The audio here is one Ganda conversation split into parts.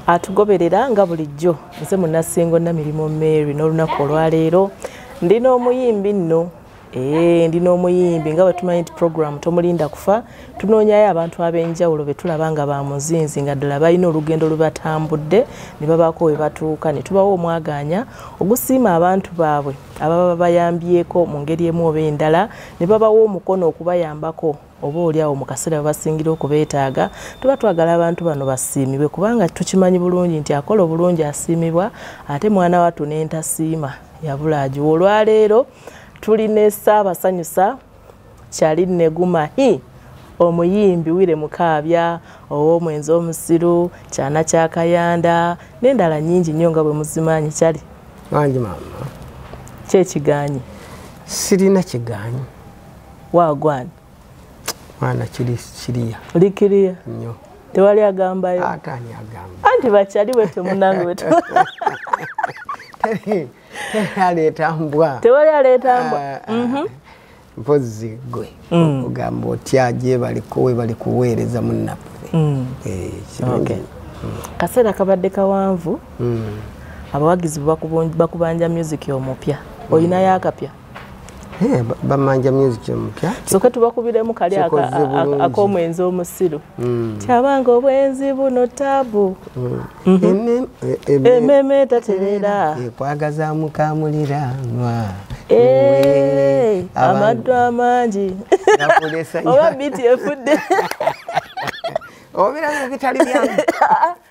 Atugoberera nga bulijjo nze Munnasingo Namirimu Mary n'olunaku olwaleero ndi n'omuyimbi nno. Ndi n'omuyimbi nga bwe tumanyi nti program Tomulinda Kufa tunoonyayo abantu ab'enjawulo be tulaba nga ba muzinzi nga ddala balina olugendo lwe batambudde ne babaako we batuuka ne tubawa omwagaanya ogusiima abantu baabwe ababa bayambyeko mu ngeri emu oba endala ne babawa omukono okubayambako oba oli awo mu kaseera basingira okubeetaaga. Tuba twagala abantu bano basiimibwe kubanga tukimanyi bulungi nti akola obulungi asiimibwa, ate mwana wattu n'entasiima yabula agiwa. Olwaleero tulina Ssaabasanyusa Kyali Neguma hi omuyimbi Wire Mukaabya ow'omwenzi omusiru, Kyana kya Kayanda n'endala nnyingi nnyo nga bwe muzimanyi. Kyali wangi maama, ki ekigaanyi? Sirina kigaanyi. Waagwani mwana kiri kiriya likiriya nnyo, tewali agambayo. Ate ani agamba? Anti bakyali bwetyo munnange bwe Teri aleeta mbwa, tewali aleeta mbwa. Mpozi gwe ogamba otya gye baliko we bali kuweereza munnaffe. Kirungi. Kaseera kabadde kawanvu, abawagizi bakubanja music omupya, olinayo akapya? Bamanja music omupya. Soka tubakubiremu kali ak'omwenzi omusiru. Kyabanga obwenzi buno taabu, ememe taterera, ekwagaza mukamuliranwa, amaddu amangi oba biti efudde obiramu bitali byangu.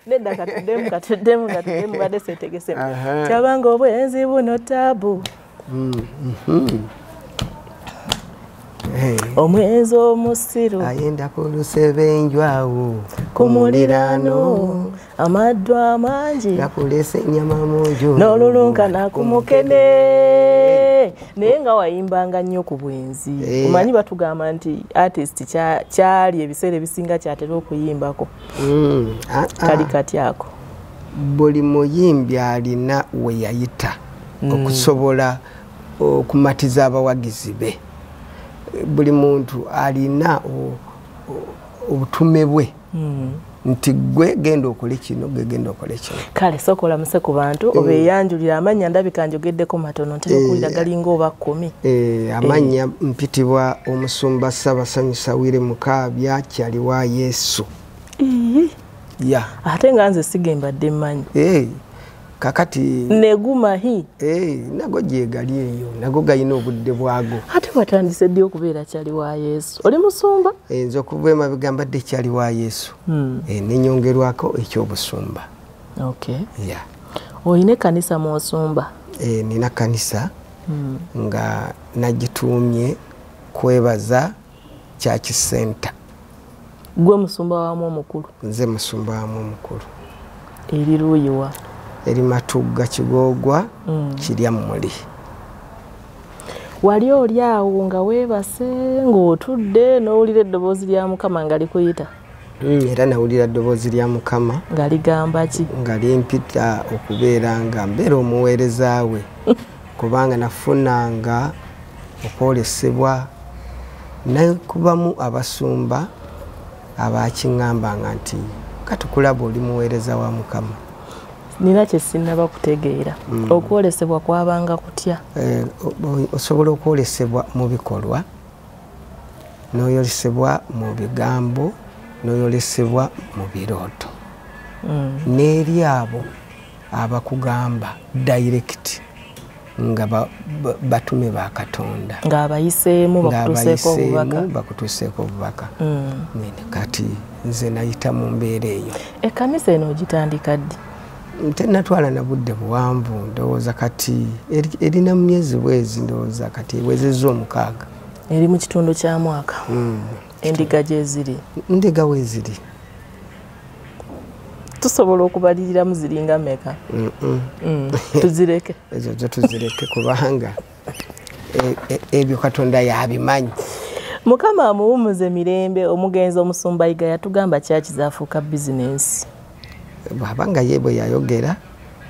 Nedda katuddemu katuddemu katuddemu badde seetegesemu. Kyabanga obwenzi buno taabu, omwenzi omusiru ayenda ku lusebenjwawo ku muliraano, amaddu amangi gakulesa ennyama mu nju n'olulunkana ku mukene. Naye nga wayimbanga nnyo ku bwenzi. Omanyi batugamba nti artist kyali ebiseera ebisinga kyatera okuyimbako. Kali kati ako buli muyimbi alina we yayita okusobola okumatiza abawagizi be. Buli muntu alina obutume bwe nti gwe genda okole kino, gwe genda okole kino. Kale sooka olamuse ku bantu obeeyanjulira amannya. Ndabika njogeddeko matono, ntera okuwulira galinga oba 10. Amannya mpitibwa omusumba Ssaabasanyusa Wire Mukaabya Kyali wa Yesu. Ya ate nga nze sige mbadde mmanyi. Kakati Neguma hi nago gyegali eyo, nago galina obudde bwago. Ate watandise ddi okubeera Kyali wa Yesu? Oli musumba? Nze okuva emabega mbadde Kyali wa Yesu, nenyongerwako ekyobusumba. Okay. Olina ekkanisa mw'osumba? Nina kanisa nga nagituumye Kwebaza Church Center. Gwe musumba waamu omukulu? Nze musumba waamu omukulu. Eri luuyiwa? Eri Matugga Kigoogwa, kirya mmuli. Wali oli awo nga weebase ng'otudde n'owulira eddoboozi lya Mukama nga likuyita? Era nawulira eddoboozi lya Mukama. Nga ligamba ki? Nga limpita okubeera nga mbeera omuweereza we, kubanga nafunanga okwolesebwa nekubamu abasumba abakiŋŋambanga nti katukulaba oli muweereza wa Mukama. Nina kye sinnaba kutegeera. Okwolesebwa kwabanga kutya? Osobola okwolesebwa mu bikolwa, n'oyolesebwa mu bigambo, n'oyolesebwa mu birooto. N'eri abo abakugamba direct nga batume ba Katonda, ng'abayiseemu bakutuuseeko obubaka. Bakutuuseeko obubaka. Kati nze nayita mu mbeera eyo. Ekkanisa eno ogitandika ddi? Tenatwala na budde buwanvu, ndowooza kati erina myezi bwezi, ndowooza kati ewezezza 6. Eri mu kitundu kya mwaka. Endiga gye ziri? Ndiga weeziri. Tusobola okubaliriramu ziringa mmeka? Tuzireke. Ezo zo tuzireke kubanga ebyo Katonda yabimanyi. Mukama amuwummuze mirembe. Omugenzi omusumba Yiga yatugamba church zaafuuka bizinensi. Bw'abanga ye bwe yayogera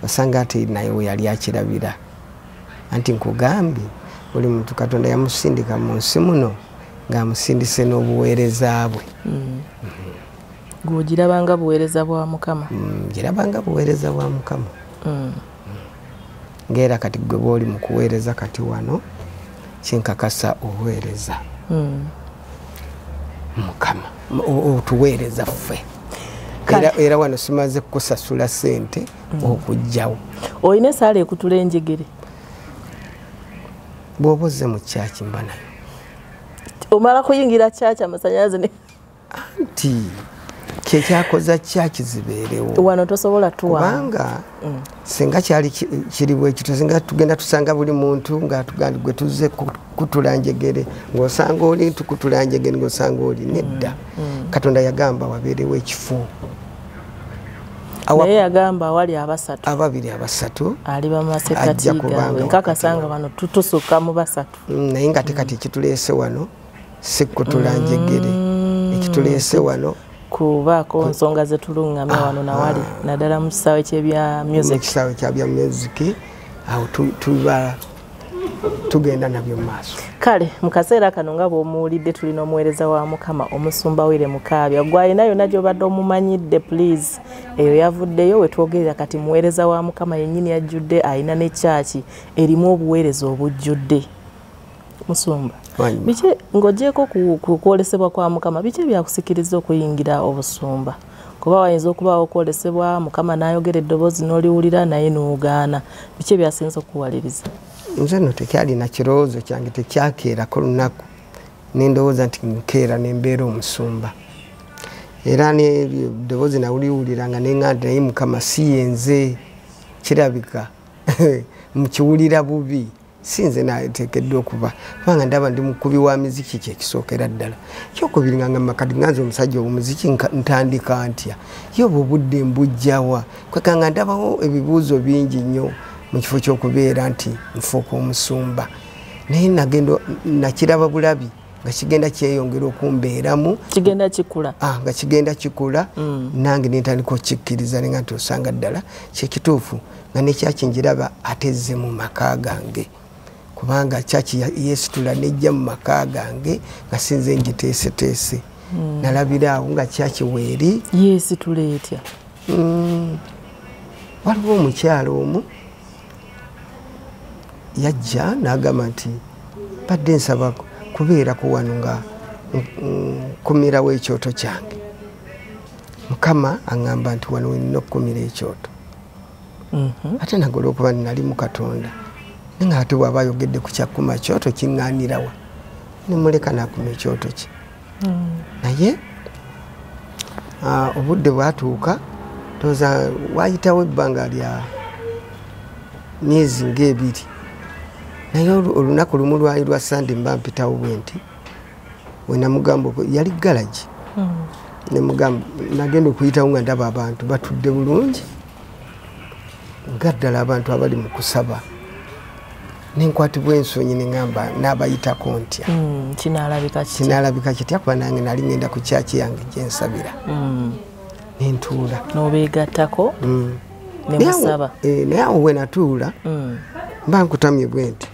osanga ate naye we yali akirabira. Anti nkugambye buli muntu Katonda yamusindika mu nsi muno ng'amusindise n'obuweereza bwe. Gw'ogirabanga buweereza bwa Mukama? Ngirabanga buweereza bwa Mukama. Ng'era kati gwe bw'oli mu kuweereza kati wano kinkakasa obuweereza Mukama, otuweereza ffe. Era wano simaze kukusasula ssente okujjawo. Olina essaala ekutula enjegere? Bw'oba ozze mu kyaki mba nayo. Omala kuyingira kyaki amasannyalaze ne anti kyekyakoza kyaki zibeerewo. Wano tosobola tuwa. Kubanga singa kyali kiri bwe kityo, singa tugenda tusanga buli muntu nga tugamba gwe tuzze kutula njegere, ng'osanga oli tukutula njegere, ng'osanga oli nedda. Katonda yagamba wabeerewo ekifo. Naye yagamba awali abasatu, ababiri abasatu aliba mu masekkati gaabwe. Nkakasanga wano tutusukka mu basatu. Naye nga kati ekituleese wano si kutula njegere, ekituleese wano kubaako nsonga zetulungamya wano nawali, naddala mu kisaawe ky'ebya music. Mu kisaawe ky'ebya music awo tuba tugenda nabyo mu maaso. Kale mu kaseera kano nga bw'omuwulidde tulina omuweereza wa Mukama omusumba Willy Mukaabya. Gwe alina yonna gy'obadde omumanyidde, please, eyo yavuddeyo we twogerera kati muweereza wa Mukama yennyini yajjudde, alina ne kyaki erimu obuweereza obujjudde. Musumba, biki ng'ogyeko ku kwolesebwa kwa Mukama, biki ebyakusikiriza okuyingira obusumba? Kuba wayinza okubaawo okwolesebwa Mukama n'ayogera eddoboozi n'oliwulira naye n'ogaana, biki ebyasinze okuwaliriza? Nze nno tekyalina kirowoozo kyange, tekyakeerako lunaku nendowooza nti nkeera nembeera omusumba. Era n'eddoboozi nawuliwulira nga neŋŋamba nti naye Mukama si yenze, kirabika mukiwulira bubi, si nze nateekeddwa okuba, kubanga ndaba ndi mukubi wa miziki kyekisookera ddala. Ekyokubiri nga ngamba kati nganze omusajja ow'omuziki ntandika ntya, ye obwo obudde mbujjawa? Kwekanga ndabawo ebibuuzo bingi nnyo mu kifo ky'okubeera nti nfuuka omusumba. Naye nagenda nakiraba bulabi nga kigenda kyeyongera okumbeeramu, kigenda kikula, nga kigenda kikula, nange nentandika okukikkiriza nenga nti osanga ddala kyekituufu, nga nekyaki njiraba ate ezze mu maka gange, kubanga kyaki yeesitula nejja mu maka gange nga sinze ngiteeseteese. Nalabira awo nga kyaki weeri. Yeesitula etya? Waliwo omukyalo omu yajja n'agamba nti badde nsaba kubeerako wano nga nkumirawo ekyoto kyange. Mukama aŋŋamba nti wano we nnina okukumira ekyoto. Ate nange olw'okuba nali mu Katonda, naye nga ate bw'aba ayogedde ku kyakuma kyoto kiŋŋaanirawa, ne muleka n'akuma ekyoto kye. Naye obudde bwatuuka, ndowooza waayitawo ebbanga lya myezi ng'ebiri. Naye olunaku lumu lwali lwa Sande, mba mpitawo bwe nti we namugamba yali galagi, ne mugamba nagenda okuyitawo nga ndaba abantu batudde bulungi, nga ddala abantu abali mu kusaba. Nenkwatibwa ensonyi ne ŋŋamba n'abayitako ntya, kinaalabika kitya, kuba nange nali ŋŋenda ku kyaki yange gye nsabira. Nentuula n'obeegattako ne musaba. Naye awo we natuula mba nkutamye bwe nti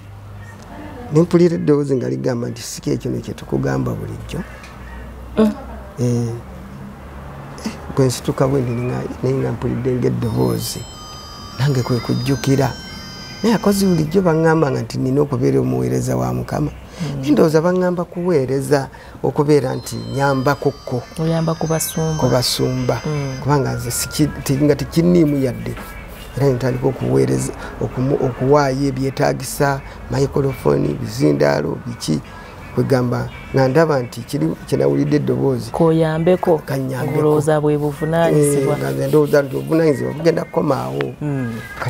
nempulira eddoboozi nga ligamba nti si kye kino kye tukugamba bulijjo. Bwe nsituka bwe nti naye nga mpulidde ng'eddoboozi, nange kwe kujjukira. Naye akozi bulijjo baŋŋambanga nti nnina okubeera omuweereza wa Mukama. Ndowooza baŋŋamba kuweereza okubeera nti nyambakokko. Oyamba ku basumba. Ku basumba. Kubanga nze nga tekinniimu yadde. Era ntandika okuweereza, okuwaayo ebyetaagisa, microphone, bizindaalo, biki. Kwegamba nga ndaba nti kyenawulidde eddoboozi. Koyambeko. Olowooza bwe buvunaanyizibwa. Nga nze ndowooza nti obuvunaanyizibwa bugenda kukomaawo.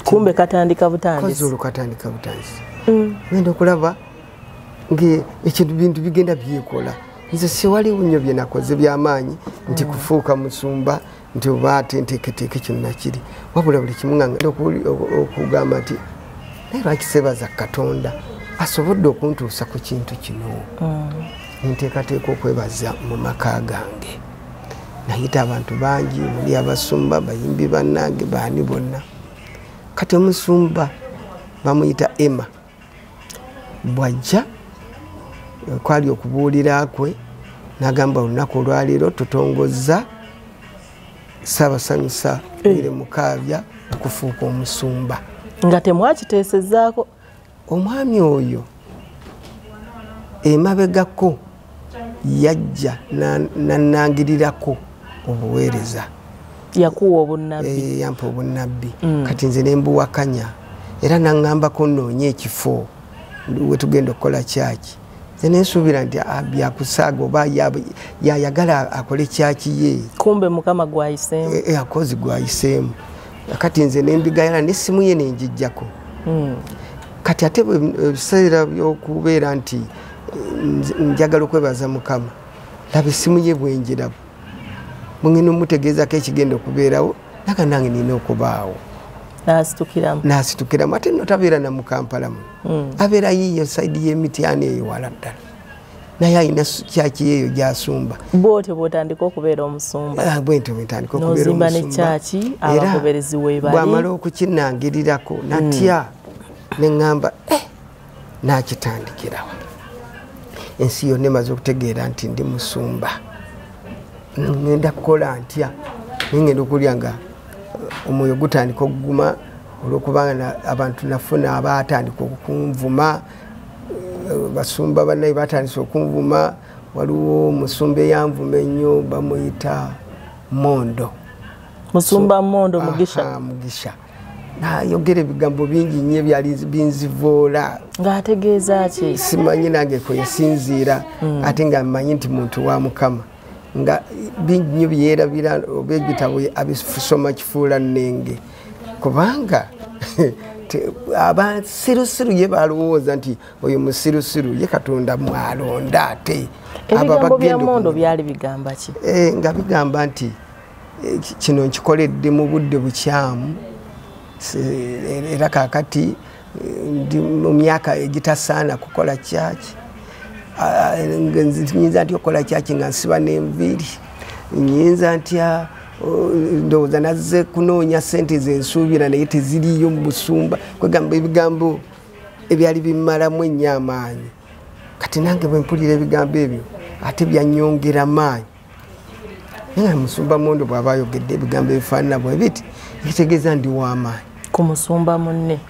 Kumbe katandika butandisi. Kozi olwo katandika butandisi. Ngenda okulaba ng'ekintu bintu bigenda byekola. Nze siwaliwo nnyo bye nakoze by'amaanyi nti kufuuka musumba nti oba ate nteeketeeke kino nakiri. Wabula buli kimu nga okugamba nti naye lwaki seebaza Katonda asobodde okuntuusa ku kintu kino. Nteekateeka okwebaza mu maka gange. Nayita abantu bangi, muli abasumba, bayimbi bannange, baani bonna. Kati omusumba bamuyita Emma. Bw'ajja kwali okubuulira kwe n'agamba olunaku olwaleero tutongozza Ssaabasanyusa Willy Mukaabya okufuuka omusumba. Nga temwakiteesezaako. Omwami oyo emabegako yajja nannangirirako obuweereza. Yakuwa obunnabbi. Yampa obunnabbi. Kati nze ne mbuwakanya era naŋŋambako nnoonye ekifo we tugenda okukola kyaki. Nze ne nsuubira nti byakusaaga oba yayagala akole kyaki ye. Kumbe Mukama gwayiseemu. Akozi gwayiseemu. Kati nze ne mbigayala n'essimu ye ne ngiggyako. Kati ate ebiseera by'okubeera nti njagala okwebaza Mukama, laba essimu ye bwenjiraba mungenda omutegeezako ekigenda okubeerawo, naga nange nina okubaawo. N'asitukiramu. Ate nno tabeera na mu Kampala muno, abeera yiiyo sayidi y'Emityana eyo wala ddala, naye alina kyaki eyo gy'asumba. Bw'otyo bw'otandika okubeera omusumba. Bwentyo bwentandika okubeera omusumba. N'ozimba ne kyaki, abagoberezi weebali. Bw'amala okukinnangirirako natya ne ŋŋamba n'akitandikirawa. Ensi yonna emaze okutegeera nti ndi musumba, ŋŋenda kukola ntya? Naye ŋŋenda okulya nga omwoyo gutandika okuguma olw'okubanga abantu nafuna abaatandika okunvuma, basumba bannaye batandise okunvuma. Waliwo omusumba eyanvuma ennyo bamuyita Mondo. Musumba Mondo Mugisha. Mugisha. Nayogera ebigambo bingi nnyo ebyali binzivoola. Ng'ategeeza ki? Simanyi nange kwe yasinziira, ate nga mmanyi nti muntu wa Mukama. Nga bingi nnyo byerabira oba ebitabo abisoma kifuula nnenge, kubanga abasirusiru ye balowooza nti oyo musirusiru, ye Katonda mwalonda. Ate ebigambo bya Mondo byali bigamba ki? Nga bigamba nti kino nkikoledde mu budde bukyamu, era kaakati ndi mu myaka egitasaana kukola kyaki. Nyinza ntya okukola kyaki nga nsiba n'enviiri? Nyinza ntya? Ndowooza nazze kunoonya ssente zensuubira naye teziriiyo mu busumba. Kwegamba ebigambo ebyali bimmalamu ennyo amaanyi. Kati nange bwe mpulira ebigambo ebyo ate byannyongera maanyi. Naye musumba Mondo bw'aba ayogedde ebigambo ebifaanana bwe biti, ekitegeeza ndi w'amaanyi. Ku musumba munne.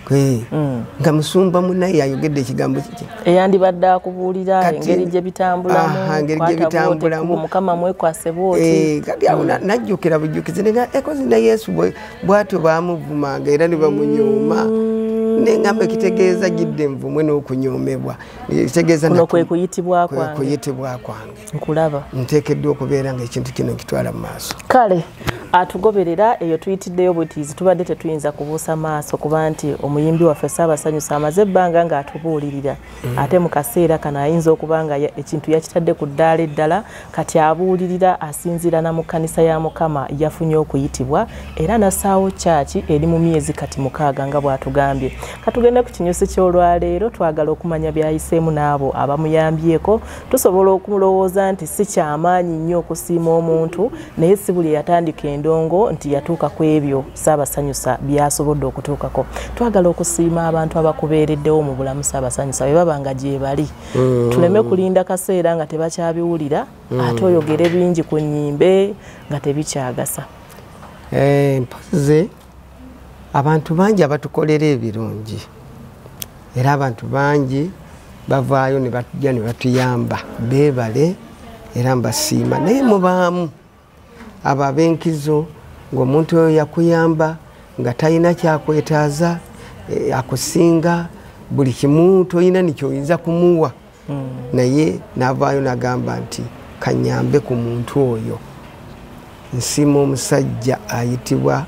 Nga musumba munne yayogedde ekigambo kiki? Eyandibadde akubuulira engeri gye bitambulamu, Mukama mwekwase bw'oti. Kati awo najjukira bujjukizi nga ekozi ne Yesu bw'atyo baamuvumanga era ne bamunyooma. Ne ngamba ekitegeeza gidde nvumwe n'okunyoomebwa. Ekitegeeza kuno kwe kuyitibwa kwange. Kuyitibwa kwange. Nkulaba. Nteekeddwa okubeera nga ekintu kino nkitwala mu maaso. Kale atugoberera eyo tuyitiddeyo butiizi, tubadde tetuyinza kubuusa maaso kuba nti omuyimbi waffe Ssaabasanyusa amaze ebbanga ng'atubuulirira. Ate mu kaseera kano ayinza okuba nga ekintu yakitadde ku ddaala eddala, kati abuulirira asinziira na mu kkanisa ya Mukama yafunye okuyitibwa era n'assaawo kyaki eri mu myezi kati 6 nga bw'atugambye. Katugende ku kinyusi ky'olwaleero, twagala okumanya by'ayiseemu n'abo abamuyambyeko. Tusobola okulowooza nti si kyamaanyi nnyo okusiima omuntu, naye si buli eyatandika endongo nti yatuuka ku ebyo Ssaabasanyusa by'asobodde okutuukako. Twagala okusiima abantu abakubeereddewo mu bulamu Ssaabasanyusa bwe baba nga gye bali. Tuleme kulinda kaseera nga tebakyabiwulira, ate oyogere bingi ku nnyimbe nga tebikyagasa. Mpozi abantu bangi abatukolera ebirungi, era abantu bangi bavaayo ne batujja ne batuyamba, beebale era mbasiima. Naye mubaamu abo ab'enkizo ng'omuntu oyo yakuyamba nga talina kyakwetaaza, akusinga buli kimu toyina nikyoyinza kumuwa, naye n'avaayo n'agamba nti kanyambe ku muntu oyo. Nsiima omusajja ayitibwa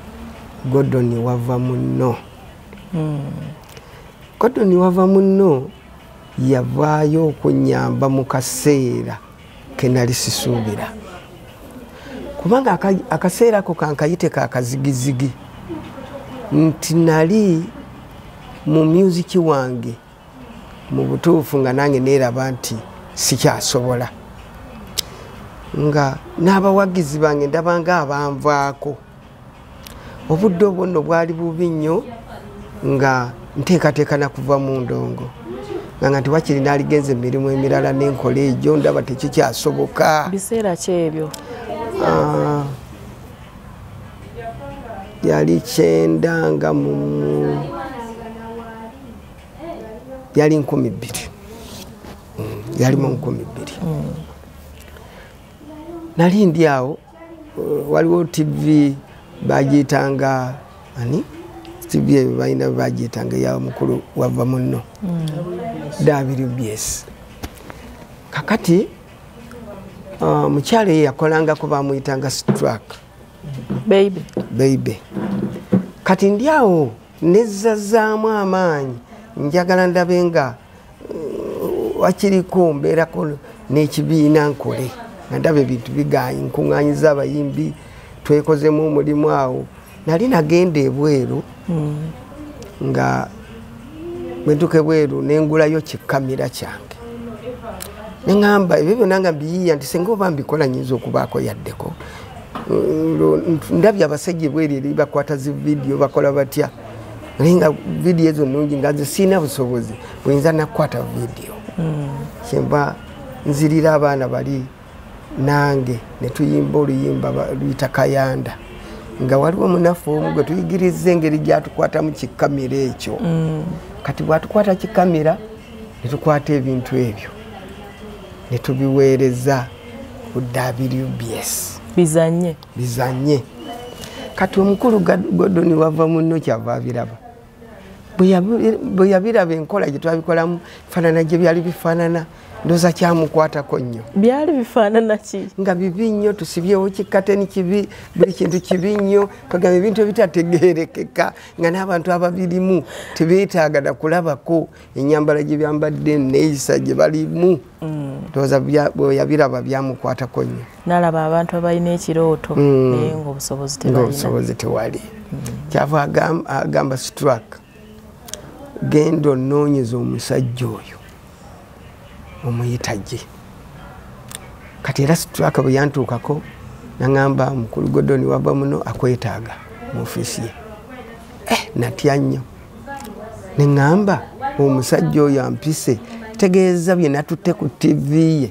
Gordon Wavamunno. Gordon Wavamunno yavaayo okunyamba mu kaseera ke nali sisuubira, kubanga akaseera ako kankayite kakazigizigi nti nali mu myuziki wange mu butuufu nga nange neeraba nti sikyasobola, nga n'abawagizi bange ndaba nga abanvaako. Obudde obwo nno bwali bubi nnyo nga nteekateeka na kuva mu ndongo, nga nti wakiri naaligenze emirimu emirala n'enkola egyo ndaba tekikyasoboka. Biseera ki ebyo? Yali 90 nga mu yali 2000. Yali mu 2000. Nali ndi awo waliwo TV bagiyitanga ani? TV eyo balina bagiyitanga ya mukulu wava munno. WBS. Kakati mukyala ye yakolangako bamuyitanga Struck. Baby. Baby. Kati ndi awo nezzazaamu amaanyi njagala ndabe nga wakiriko mbeerako n'ekibiina nkole. Nga ndaba ebintu bigaanyi nkuŋŋaanyiza abayimbi twekozemu omulimu awo. Nali nagenda ebweru nga bwe ntuuka ebweru ne ngulayo kikamera kyange. Ne ŋŋamba ebyo byonna nga mbiyiiya nti singa oba mbikola nnyinza okubaako yaddeko. Ndabye abasajja ebweru eri bakwata zi vidiyo bakola batya. Naye nga vidiyo ezo nnungi nga nze sirina busobozi buyinza nakukwata vidiyo. Kyenva nzirira abaana bali nange ne tuyimba oluyimba luyita Kayanda. Nga waliwo munafu omu gwe tuyigiriza engeri gy'atukwatamu kikamera ekyo. Kati bw'atukwata kikamera ne tukwata ebintu ebyo ne tubiweereza ku WBS. Bizanye. Bizanye. Kati omukulu Gordon wava munno kyava abiraba. Bwe yabiraba enkola gye twabikolamu faanana gye byali bifaanana ndowooza kyamukwatako nnyo. Byali bifaanana ki? Nga bibi nnyo, tusibyewo kikateni kibi, buli kintu kibi nnyo, twagamba ebintu ebitategeerekeka nga n'abantu ababirimu tebeetaaga na kulabako ennyambala gye byambadde neeyisa gye balimu. Ndowooza bwe yabiraba byamukwatako nnyo. N'alaba abantu abalina ekirooto naye ng'obusobozi tebalina. Ng'obusobozi tewali. Kyava agamba Struck, genda onoonyeze omusajja oyo omuyita gye. Kati era Struck bwe yantuukako n'aŋŋamba mukulu Gordon wava muno akwetaaga mu ofiisi ye. Natya nnyo. Ne ŋŋamba omusajja oyo ampise tegeeza bye natutte ku TV ye.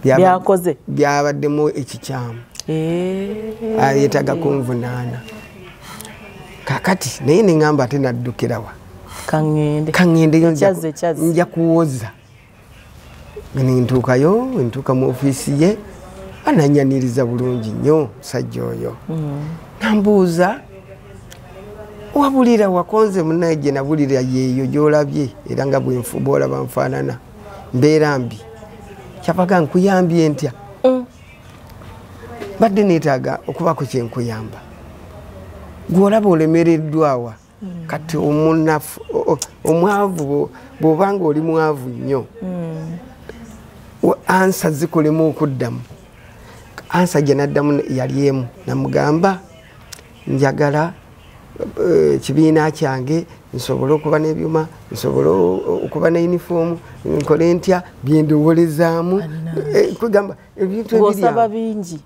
Byakoze. Byabaddemu ekikyamu. Yeetaaga kunvunaana. Kaakati naye ne ŋŋamba ate naddukira wa? Kaŋŋende. Kaŋŋendeyo nja kuwoza. Ntuukayo, ntuuka mu ofiisi ye, ananyaniriza bulungi nnyo musajja oyo. Nambuuza, wabulira wakonze munnaye gye nabulira yeeyo gy'olabye era nga bw'olaba nfaanana mbeera mbi. Kyavaga nkuyambye ntya? Mbadde neetaaga okubaako kye nkuyamba. Gw'olaba olemereddwa wa? Kati omunafu, omwavu bw'obanga oli mwavu nnyo. Ansa zikulemu okuddamu. Ansa gye naddamu yali emu. Namugamba njagala kibiina kyange nsobole okuba n'ebyuma, nsobole okuba ne yunifoomu, nkole ntya bye ndowoolezaamu. Kwegamba ebintu ebiri Ng'osaba bingi.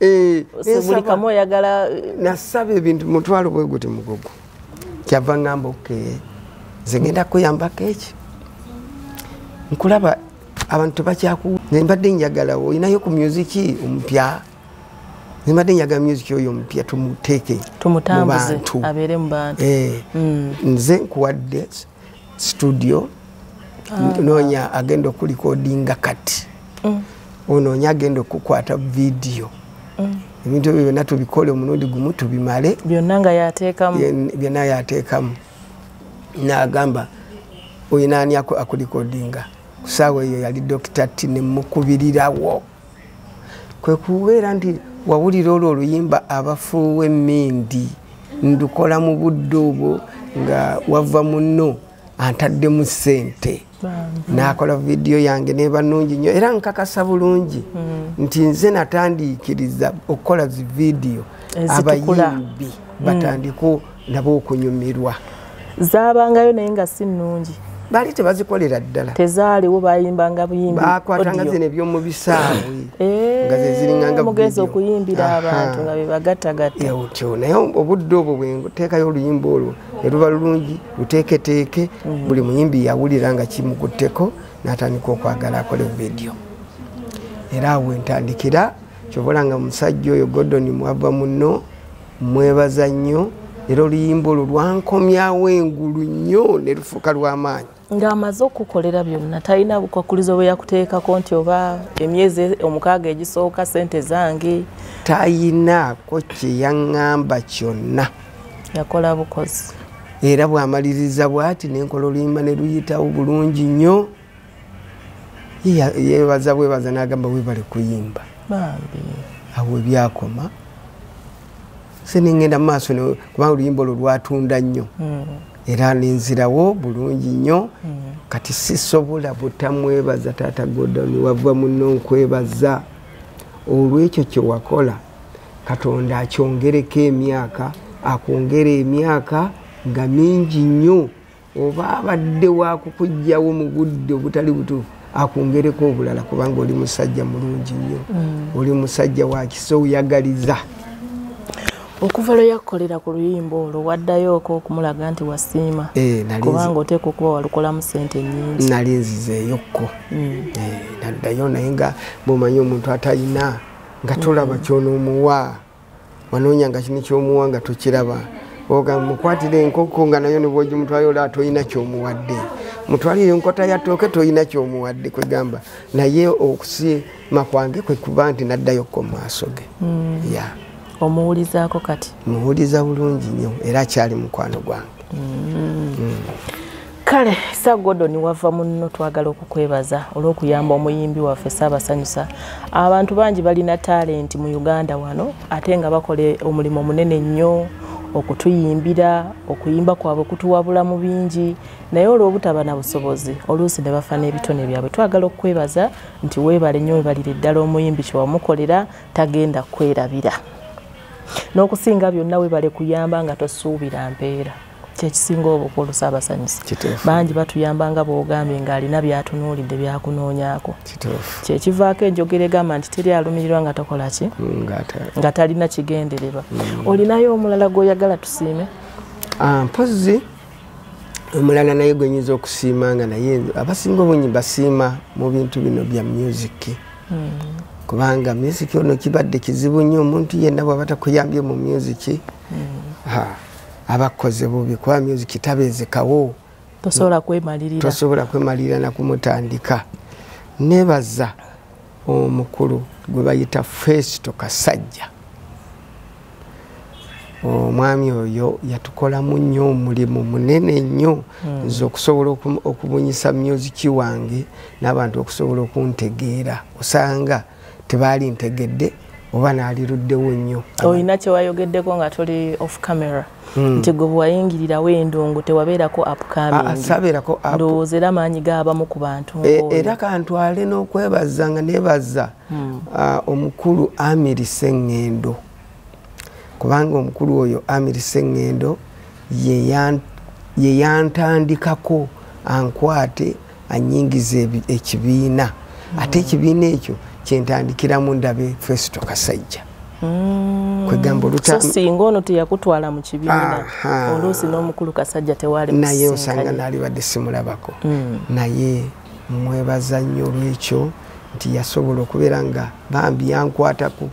Buli kamu oyagala. Nasaba ebintu mutwalo bwe guti mugogo. Kyava ŋŋamba okay, nze ngenda kuyambako eki. Nkulaba abantu tebakyaku. Nze mbadde njagala olinayo ku music omupya. Nze mbadde njagala music oyo omupya tumuteeke tumutambuze abeere mu bantu. Nze nkuwadde studio noonya agenda okulikodinga kati. Onoonya agenda okukwata vidiyo. Ebintu ebyo byonna tubikole omulundi gumu tubimale. Byonna nga yateekamu. Byonna yateekamu. N'agamba oyina ani akulikodinga. Ku ssaawa eyo yali Dr. T ne mukubirirawo. Kwe kubeera nti wawulira olwo oluyimba abafuuwa emmindi ndukola mu budde obwo nga wava munno antaddemu ssente. N'akola vidiyo yange n'eba nnungi nnyo era nkakasa bulungi nti nze natandiikiriza okukola zi vidiyo abayimbi batandike nabo okunyumirwa. Zaabangayo naye nga si nnungi. Baali tebazikolera ddala. Tezaaliwo bayimbanga buyimbi. Baakwatanga zino eby'omu bisaawe nga ze ziringanga mugenzi okuyimbira abantu nga bebagattagatta. Otyo naye obudde obwo bwe nteekayo oluyimba olwo ne luba lulungi luteeketeeke buli muyimbi yawulira nga kimukutteko n'atandika okwagala akole vidiyo. Era awo ntandikira ky'obola nga musajja oyo Gordon mwava munno mwebaza nnyo Era oluyimba olwo lwankomyawo engulu nnyo ne lufuuka lw'amaanyi. Ng'amaze okukolera byonna, talina bukwakulizo bwe yakuteekako nti oba emyezi 6 egisooka sente zange? Tayinaako kye yaŋŋamba kyonna, yakola bukozi. Era bw'amaliriza bw'ati nenkola oluyimba ne luyitawo bulungi nnyo. Yeebaza bwebaza n'agamba webale kuyimba. Bambi. Awo ebyakoma se nengenda mu maaso, kubanga oluyimba olwo lwatunda nnyo. Era nenzirawo bulungi nnyo. Kati sisobola butamwebaza taata Gordon wava munno, nkwebaza olw'ekyo kye wakola. Katonda akyongereko emyaka, akwongere emyaka nga mingi nnyo. Oba abadde wakukuggyawo mu budde obutali butuufu, akwongereko obulala, kubanga oli musajja mulungi nnyo. Oli musajja wa kisa, oyagaliza. Okuva lwe yakukolera ku luyimba olwo, waddayooko okumulaga nti wasiima? Kubanga oteekwa okuba walukolamu ssente nnyingi. Nali nzizeeyokko. Naddayo, naye nga bw'omanyi omuntu atalina, nga tolaba ky'onoomuwa, wanoonya nga kino kyomuwa nga tokiraba. Oga mukwatire enkoko nga nayo ne bw'ogimutwalira olaba tolina kyomuwadde, mutwalire enkota ya ttooke tolina kyomuwadde. Kwegamba naye okusiima kwange kwe kuba nti naddayokko mu maaso ge. Ya. Omuwulizaako kati? Muwuliza bulungi nnyo, era akyali mukwano gwange. Kale Sir Gordon wava munno, twagala okukwebaza olw'okuyamba omuyimbi waffe Ssaabasanyusa. Abantu bangi balina talenti mu Uganda wano, ate nga bakola omulimu munene nnyo okutuyimbira, okuyimba kwabwe kutuwabula mu bingi, naye olw'obutaba na busobozi oluusi ne bafa n'ebitone byabwe. Twagala okukwebaza nti weebale nnyo, weebalire ddala omuyimbi kye wamukolera, tagenda kwerabira. N'okusinga byonna weebale kuyamba nga tosuubira mpeera, kyekisinga obukulu Ssaabasanyusa. Bangi batuyamba nga bw'ogambye ng'alina by'atunuulidde byakunoonyaako. Kyekivaako enjogera egamba nti teri alumirirwa nga tokola ki, nga talina kigendererwa. Olinayo omulala gw'oyagala tusiime? Mpozzi omulala naye gwe nnyinza okusiima, nga naye abasinga obungi basiima mu bintu bino bya music. Kubanga music ono kibadde kizibu nnyo, omuntu yenna bw'aba takuyambye mu music, abakoze bubi, kuba music tabeezekawo, tosobola kwemalirira, tosobola kwemalirira na kumutandika. Nebaza omukulu gwe bayita Festo Kasajja. Omwami oyo yatukolamu nnyo omulimu munene nnyo, nze okusobola okubunyisa music wange n'abantu okusobola okuntegeera. Osanga tebaali ntegedde oba naaliruddewo nnyo. Olina kye wayogeddeko nga tuli off camera, nti gwe bwewayingirirawo endongo tewabeerako upcoming. Sabeerako. Ndowooza era maanyi gaabamu ku bantu. Era kantwale n'okwebaza nga neebaza omukulu Amiri Sseŋŋendo, kubanga omukulu oyo Amiri Sseŋŋendo ye yantandikako ankwate anyingize ekibiina. Ate ekibiina ekyo kyentandikiramu ndabe Festo Kasajja. Kwegamba so singa ono teyakutwala mu kibiina, oluusi n'omukulu Kasajja tewali naye osanga naalibadde simulabako. Naye mwebaza nnyo olw'ekyo nti yasobola okubeera nga bambi yankwatako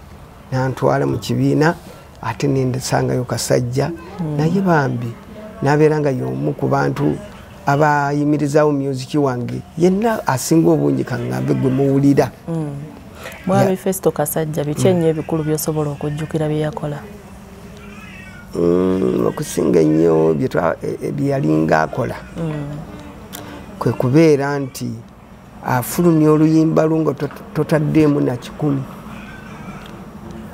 nantwala mu kibiina, ate nensangayo Kasajja. Naye bambi nabeera nga y'omu ku bantu abayimirizaawo music wange yenna asinga obungi, kaŋŋambe gwe muwulira. Mwami Festo Kasajja, biki ennyo ebikulu by'osobola okujjukira bye yakola? Okusinga ennyo bye yalinga akola kwe kubeera nti afulumya oluyimba lwo nga totaddeemu na 1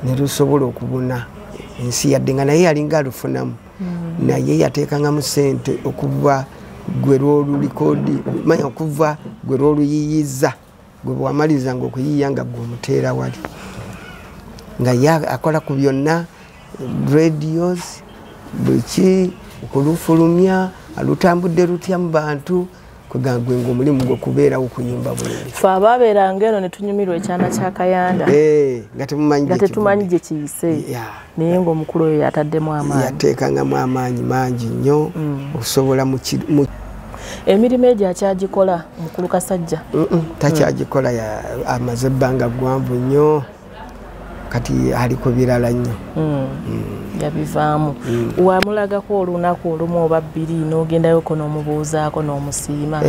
ne lusobola okubuna ensi, yadde nga naye yalinga alufunamu, naye yateekangamu ssente okuva gwe lw'olulikodi, manya okuva gwe lw'oluyiyiza, gwe bwamalirizanga okuyiiya nga gwe omuteera wali, nga ye akola ku byonna, radios biki, okulufulumya alutambudde lutya mu bantu, kwegamba gwe ng'omulimu gwe kubeerawo kuyimba bulungi. Ffe abaabeeranga eno ne tunyumirwa ekyana kya Kayanda, nga tetumanyi gye kiyise, naye ng'omukulu oyo yataddemu amaanyi, yateekangamu amaanyi mangi nnyo okusobola emirimu egyo akyagikola mukulu Kasajja? Takyagikola, amaze ebbanga ggwanvu nnyo. Kati ali ku birala nnyo. Yabivaamu. Wamulagako olunaku olumu oba bbiri n'ogendayoko n'omubuuzaako n'omusiima?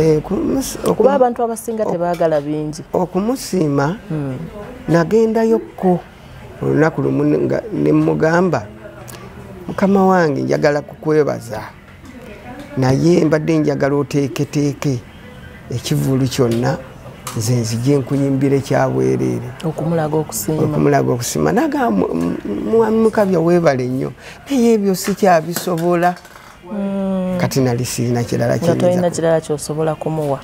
Kuba abantu abasinga tebaagala bingi. Okumusiima, nagendayokko olunaku lumu ne mugamba, mukama wange njagala kukwebaza, naye mbadde njagala oteeketeeke ekivvulu kyonna, nze nzije nkuyimbire kyabwereere. Okumulaga okusiima. Okumulaga okusiima. Nagamba, mwami Mukabya weebale nnyo, naye ebyo sikyabisobola. Kati nali sirina kirala Nga tolina kirala kyosobola kumuwa.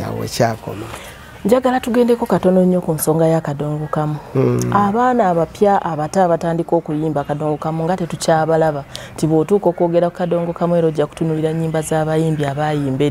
Awo kyakoma. Njagala tugendeko katono nnyo ku nsonga y'akadongo kamu. Abaana abapya abato abatandika okuyimba akadongo kamu nga tetukyabalaba, nti bw'otuuka okwogera ku kadongo kamu era ojja kutunuulira nnyimba z'abayimbi abayimba edda.